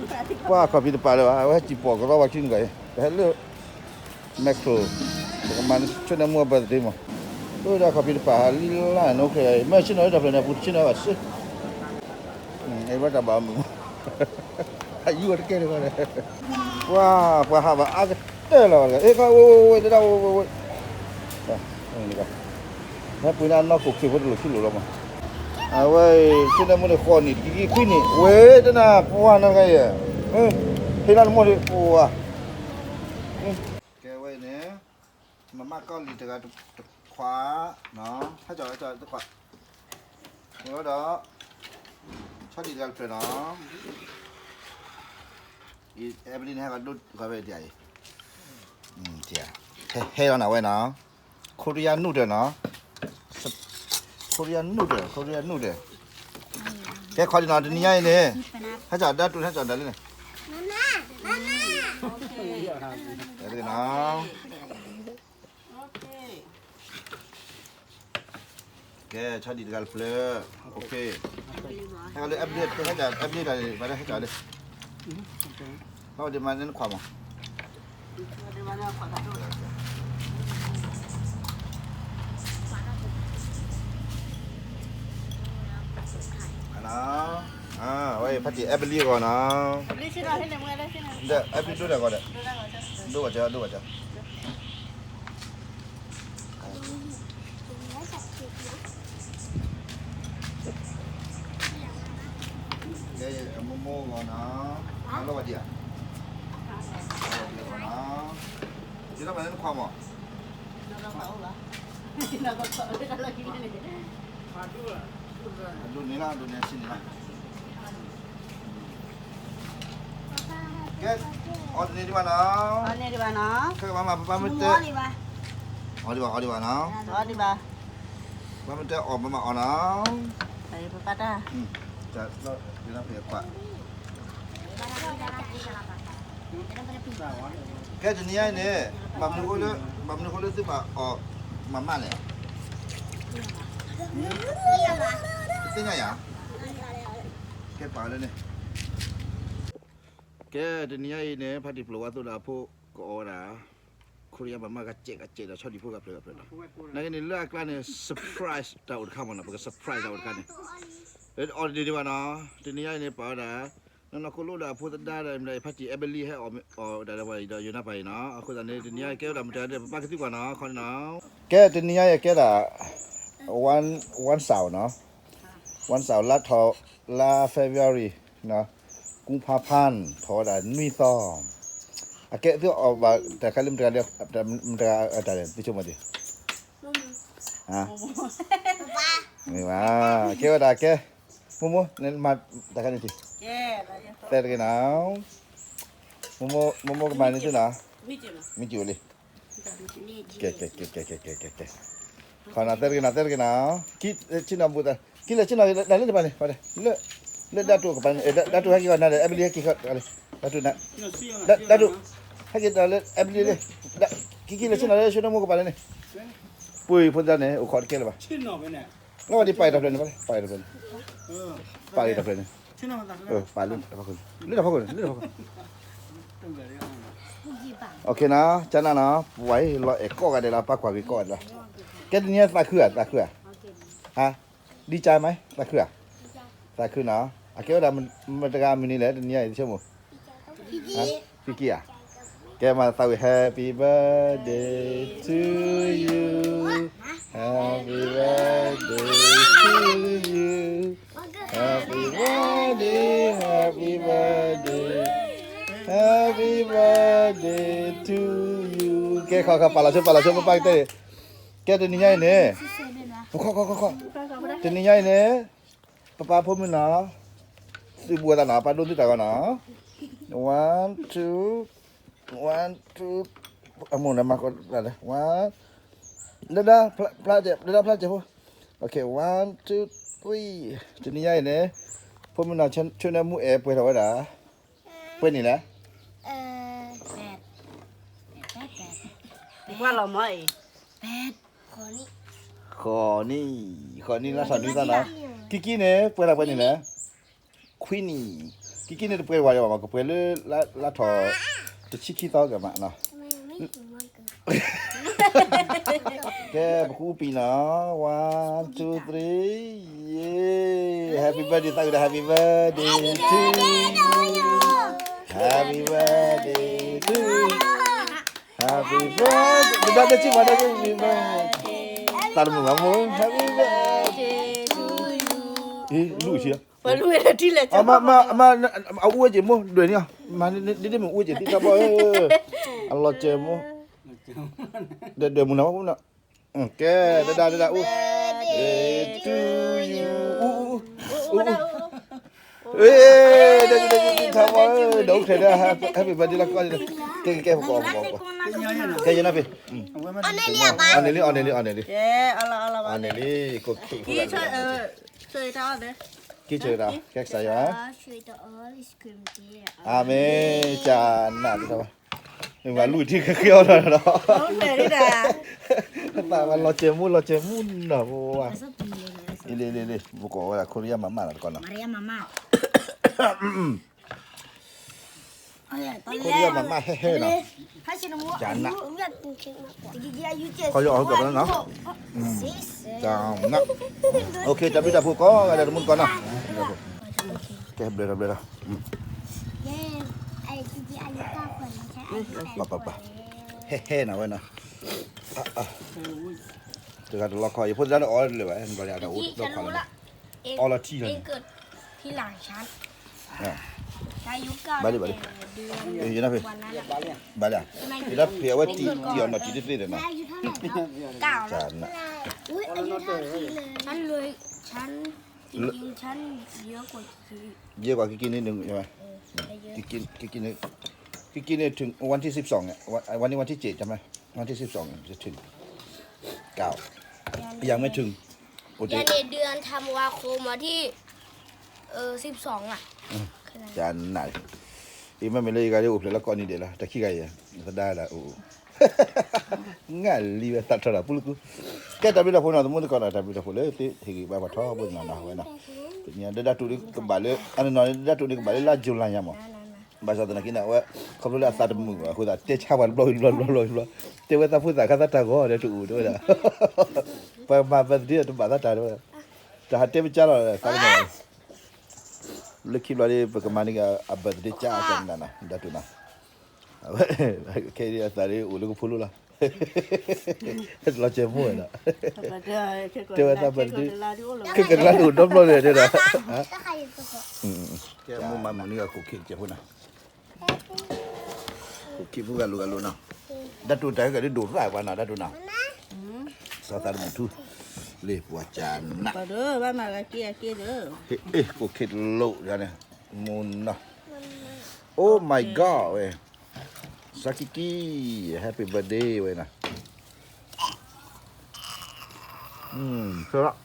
ပှၤခီၣ်ဖံးတပာ်လၢၤဘၣ်, အဝဲဟဲစံၣ်ပိာ်ကရီပှၤခံနံၣ်ဂီၢ်အံၤ, ပဟဲလၢ Metro, ပကမၤဆိၣ်န့ၢ်မူအ birthday မး, အိၣ်ဒၣ်ခီၣ်ဖံးတပာ်ဟးလံလၢ်န့ၣ် အိၣ်ခဲ, မ့ၢ်ဆ့ၣ်နီၤလၢတၢ်ဖျၢၣ်န့ၣ် အပူၤတဆ့ၣ်နီၤဘၣ်စ့ၢ်, အဲၣ်ဘၣ်တၢ်ဘၣ်မုာ်မး, အယူၢ်အီၤတကဲတဂီၢ်ဒီး, ပှၤ ပှၤဟးဘၣ်အါကတၢၢ်လီၤ, အ့ၣ်ခီဝဲဝဲဝဲ တဒၣ်ဝဲဝဲဝဲ ဟဲပှ့ၤန့ၢ်အနီၢ်ခိၣ်ခ့ဖိတလိာ်ခံလိာ်လီၤမး, အဝဲ ဆိၣ်န့ၢ်မူန့ၣ် ဃိးနံၣ်တကံကံခွံနံၣ်, ဝဲတနၢ်ပှၢ်နီၢ်တဂၤအံၤ, ဟ့ၣ်လီၤနမိၢ်ဒံးပှၤ, ကဲဝဲအံၤန့ၣ်, မၤမၢ်ကီၢ်လံၤတဂၤတခွး, ဟဲကၠီၤ ဟဲကၠီၤတခွး, ဝဲဒီး, ဆီဒံၣ်တဂၤတဖျၢၣ်နီၤ, အံၤ အဲဘလံန့ၣ် ဟဲကဒိၣ်ဂီၤဖဲဒ်အံၤ, ဟဲလီၤနၤဝဲနီၤ, ခိရံယါနူၣ်တၢၢ်နီၤ, ခိရံယါနူၣ်တၢၢ် ခိရံယါနူၣ်တၢၢ်, ကဲခီဒံးနီၤ တနံၤညါအံၤန့ၣ်, ဟဲကၠီၤဒၣ်တူၢ် ဟဲကၠီၤဒၣ်လံန့ၣ်, ကဲ ဆီဒံၣ်တဂၤတဖျၢၣ်, ဟဲလၢအဲဘလံ ဟဲကၠီၤ အဲဘလံတၢ်န့ၣ် ဘၣ်တၢ်ဟဲကၠီၤလံ, ဘၣ်ဝဲဒ်မၤန့ၢ်နခွးမး ဝဲဖါတံၢ်အဲဘလံအဂီၢ်နီၤ, ဒီးအဲဘလံဒိၣ်တၢ်ဂီၤဒီး, ဒိၣ်ဘၣ်ကၠီ ဒိၣ်ဘၣ်ကၠီ ကဲ အမိၢ်မိၢ်ဂီၤနီၤ, အလီၤဝဲဒံးဧါ, အလီၤဝဲဒံးဂီၤနီၤ, ယဒိၣ်မးလၢနခွးမး, အဒိၣ်န့ၣ်လီၤ အဒိၣ်န့ၣ်ဆံးန့ၣ်လီၤ, ကဲ, အီၣ်တန့ၢ်ဒံးဘၣ်နီၤ, ခဲကမၤမၤပပၢ်မ့ၢ်တဲ, အီၣ်ဒံးဘၣ် အီၣ်ဒံးဘၣ်နီၤ, ပပၢ်မ့ၢ်တဲအီၣ်မၤမၤအီၣ်နီၤ, ပပၢ်တၢ်, ကဲတနံၤညါအံၤန့ၣ်, ဘၣ်မနုၤဃိလၢ, ဘၣ်မနုၤဃိလၢသုဘၣ်အီၣ်မၤမၤလဲၣ်, သ့ၣ်ညါယၤ, ကဲပာ်လၢန့ၣ် ကဲတနံၤညါအံၤန့ၣ် ဖါတံၢ်ပျိာ်ဝါသိၣ်ဒီးအဖိကအီၣ်ဝဲဒၣ်, ခိရံယါမၤမၢ်ကစဲးကစဲးဒီးဆီဒံၣ်ဖိကဖျၢၣ်ကဖျၢၣ်နီၤ, နာ်က့န့ၣ်လၢအကျါန့ၣ် surprise တၢ်အိၣ်တခါမးနီၤ, ပက surprise တၢ်အိၣ်တခါန့ၣ်, အီၣ်တန့ၢ်ဒံးဘၣ်နီၤ, တနံၤညါအံၤန့ၣ် ပာ်ဝဲဒၣ်, နီၢ်နီၢ်ခိၣ်လိၣ်ဒီးအဖိသဒါဒီး မ့ၢ်ဒၣ်ဖါတံၢ်အဲဘလံဟဲအီၣ်ဒၣ်ဒီးပှၤအံၤဒီးယိၤနါပၤအံၤနီၤ, အဃိသတးန့ၣ် တနံၤညါအံၤကဲဝဲဒၣ်မတၤဒီးပပၢ်ကသံကွၢ်နီၤ, ခီန့ၣ်နီၤ, ကဲတနံၤညါအံၤကဲဒၣ် ဝၣ်စၣ်နီၤ, ဝၣ်စၣ်လါထီၣ်, လါ February နီၤ, ကူဖးဖၢၣ် ထီၣ်ဝဲဒၣ်နွံသီ, အကဲသုအီၣ်ဘၣ်တၢ်ခါလၢမတၤ, မတၤတၢ်လဲၣ် သုဆိကမိၣ်ဒံး, မ့ၢ်ဘၣ်, ကဲဝဲဒၣ်ကဲ, မိၢ်မိၢ် နမၤတၢ်ခါန့ၣ်တံၢ်, သဲတဂ့ၤနီၤ, မိၢ်မိၢ်ကမၤန့ၢ်သုနီၤ, မ့ၢ်ကၠူလံ ကဲ, ကဲ, ကဲ, ကဲ, ကဲ, ကဲ, ကဲ, ကဲ, ခီနီၤ သဲတဂ့ၤနီၤ သဲတဂ့ၤနီၤ, ဆ့ၣ်နီၤဘူၣ်သး ကံၣ်လဲၣ်ဆ့ၣ်နီၤ လၢတပၤန့ၣ်, လၢဒၣ်တူၢ်ကပၤန့ၣ်, ဒၣ်တူၢ်ဟဲက့ၤဂီၤနၤဒီး အဲဘလံဟဲက့ၤ, ဒၣ်တူၢ်, ဒၣ်တူၢ်, ဟဲက့ၤဒီးလၢအဲဘလံလံ, ကံၣ်ကံၣ်လဲၣ်ဆ့ၣ်နီၤလၢဆိၣ်နီၢ်မူကပၤလၢန့ၣ်, ပှ့ၤဖိသၣ်န့ၣ် အိၣ်ခိးတကဲလၢၤဘၣ် လီၤဝဲဒ်ပာ်အံၤတၢ်ဖျၢၣ်န့ၣ်, ပာ်အံၤတၢ်ဖျၢၣ်န့ၣ်, ပာ်လၢတၢ်ဖီခိၣ်န့ၣ်, လၢတၢ်ဖီခိၣ်န့ၣ်, လၢတၢ်ဖီခိၣ်န့ၣ်, ကနၣ်နီၤ, ပှၤအံၤလီၤအဲၣ်ကိးဂၤဒဲးလီၤ, ပာ်ကွၢ်က့ၤကိးဂၤဒဲးလီၤ, ကဲတနံၤညါသးခုဧါ, သးခုဧါ, ဟါ, ဒ်ကါမး, သးခုဧါ, သးခုနီၤ, အကဲဝဲဒၣ်မတၤဂၤမနုၤလဲၣ် တနံၤညါအံၤ သုဆိကမိၣ် ဖံကံဧါ, ကဲမၤသးဝံၣ် Happy birthday to you, Happy birthday to you, Happy birthday, Happy birthday, Happy birthday to you, ကဲခီခီ ပာ်လီၤဆိ ပာ်လီၤဆိ ပပၢ်ကတဲ, ကဲတနံၤညါအံၤန့ၣ်, ခီခီခီခီ, တနံၤညါအံၤန့ၣ် ပပၢ်ဖိမုၣ်နီၤ, သုဘူးအသးနီၤ, ပၢ်ဒိၣ်သုတၢ်ဂီၤနီၤ, one two, one two, အမိၢ်န့ၣ်မၤကီးတၢ်လဲၣ်, one, လၢဒၣ်ဖျါ, လၢဒၣ်ဖျါစဲးဖိ, okay, one two three, တနံၤညါအံၤန့ၣ်, ဖိမုၣ်နီၤ ဆိၣ်န့ၢ်မူအဲၣ်ပှဲၤထီၣ်ဝဲဒၣ်, ပှဲၤနံၣ်လဲၣ်, ပှဲၤလီၤမ့ၢ်အံၤ ဃိးနံၣ်, ဃိးနံၣ်လါထီၣ်နွံသီနီၤ, ကံၣ်ကံၣ်န့ၣ် ပှဲၤထီၣ်ပှဲၤနံၣ်လဲၣ်, ခွံနံၣ်, ကံကံန့ၣ်တပှဲၤဝဲဘၣ်မး ကပှဲၤလၢလါထီၣ် တဆံခံသီကမးနီၤ. ကဲ ပကအူပံနီၤ one two three ယ့ Happy birthday သးဝံၣ်ဒီး Happy birthday to you, Happy birthday to you, Happy birthday ဒီး ဒီး ဒီး Happy birthday သးတမုာ်ဘၣ်မိၢ် Happy birthday to you အံၤ လူၤဆံ ပလူၤထံလဲၣ် မ့ၢ် အအူဝဲက့ၤမိၢ် ဒွဲၣ်န့ၣ်အီၤ မ့ၢ်ဒ်မ့ၢ်အူဝဲက့ၤသံတၢ်ဘီၣ်ဧၢ အလီၤစဲးမိၢ် ဒွဲၣ်မုၢ်နၤဝဲဖိနီၤ ကဲ တဒါတဒါအူ to you အူ အူ အူ အူ အူ အူ ထီဘီၣ်ဧၢ ဒီးအိၣ်ထဲဒၣ် Happy birthday လၢကီၢ်န့ၣ် ကဲ ကဲ ကဲ ပကိး ပကိး ပကိး ကဲ ယနၢ်ဖံး အီၣ်န့ၢ်လံ အီၣ်န့ၢ်လံ အီၣ်န့ၢ်လံ အီၣ်န့ၢ်လံ ကအိၣ်ခံ ကံဆၢတၢ် ကဲကစၢ်ယွၤ အၤမ့ၣ် ကနၣ် မ့ၢ်လူၤထံဃ့အီၣ်ဒီး ပာ်ဝဲလီၤစဲးမူ လီၤစဲးမူနီၤ ပဝဲ လံ လံ လံ ပကိးဝဲဒၣ် ခိရံယါမၤမၢ်နီၤ တကီၢ်နီၤ ခိရံယါမၤမၢ်ဟဲဟဲနီၤ ကနၣ် ခီယီၤအီၣ်ကီးနီၤ ကနၣ် တၢ်ဘျုးတၢ်ဖှိၣ်ကိးဂၤဒဲးတမူတကီၢ်နီၤ ကဲ ဘျုးဒီး ဘျုးဒီး ပၢ်ပၢ်ပၢ် ဟဲဟဲနီၤဝဲနီၤ တဂၤတလီခီ ယဖိသဒါန့ၣ်အီၣ်လၢၤဘၣ် ဘၣ်လၢအတအိၣ်ဒီးခွါလၢၤ အီၣ်လီၤထံလီၤ ဘၣ်လံ ဘၣ်လံ ဘၣ်လံ ယဒၣ်ဖဲအဝဲတံၢ်အီၤနီၤ တံၢ်တသ့ဒီးနီၤ ကနၣ် ယဲၢ်ကွၢ်ကကံန့ၣ် ကကံန့ၣ် ကကံန့ၣ် ถึงวันที่สิบสอง วันนี้วันที่เจ็ดใช่ไหม วันที่สิบสองจะถึง เก้า ยังไม่ถึง โอเค เดือนธันวาคมวันที่ เออ สิบสอง อ่ะ ကနၣ် အံၤမ့မ့ၢ်လၢယဂၤဒ်အိၣ်ဖျဲၣ်လၢကီၢ်နံၤဒဲးလီၤ တၢ်ခံဂၤအံၤ သဒါဒၣ်အိၣ် ငါလံဝဲသးထီၣ်ဒီးပူၤလၢကူ ကဲတၢ်ဘျုးတၢ်ဖှိၣ်နီၤ သမူသကိးနီၤ တၢ်ဘျုးတၢ်ဖှိၣ်လၢသုဟ့ၣ်ဂံၢ်ဘါပှၤထီဘိန့ၣ်နီၤ ဝဲနီၤ ပညါဒဒၣ်တူၢ်ဒ်ကဘၣ်လၢ အနီၤနီၤ ဒဒၣ်တူၢ်ဒ်ကဘၣ်လၢလါယူၤလံညါမး ဘၣ်ဆၣ်သနာ်က့န့ၣ် အဝဲ ခီဖျိလၢအသးတမုာ်ဘၣ်အဃိသတး တဲဆါပှၤတဘျီဘျီဘျီဘျီဘျီ တဲဝဲသးဖိသၣ်ခါသးတၢ်ဂီၤဒီးတအိၣ်တဲဝဲဒၣ် ပှၤမၤ birthday တဘၣ်သးတၢ်တဲဝဲ တၢ်ဟးတဲပကၢ်လီၤသးကညီၤ လၢခံဘျီဒ် ပကမၤန့ၢ်က့ၤအ birthday ကၢ်ကနၣ်နီၤ ဒၣ်တူၢ်နီၤ ခဲအံၤအသးဒ်အိၣ်လၢကဖိလိလီၤ လီၤစဲးမူနီၤ တဲဝဲသး birthday ခဲကနၣ်တအိၣ်ဒီဘျီလၢၤတဲဒီး ကဲမူမၤမုာ်န့ၢ်အခိၣ်ခံတကဲးဖိနီၤ ခိၣ်ခံဖိဂၤလိာ်ဂၤလိာ်နီၤ ဒၣ်တူၢ်တၢ်ဂၤဒ်ဒိၣ်ရၣ်ပှၤနီၤ ဒၣ်တူၢ်နီၤ စီၤသးတမုာ်ထူ လံပှၤကနၣ် အ့ၣ် ခိၣ်ခံတလိၣ်န့ၣ် မူနီၤ Oh my god ဝဲ စါကံကံ happy birthday ဝဲနီၤ ဆၢ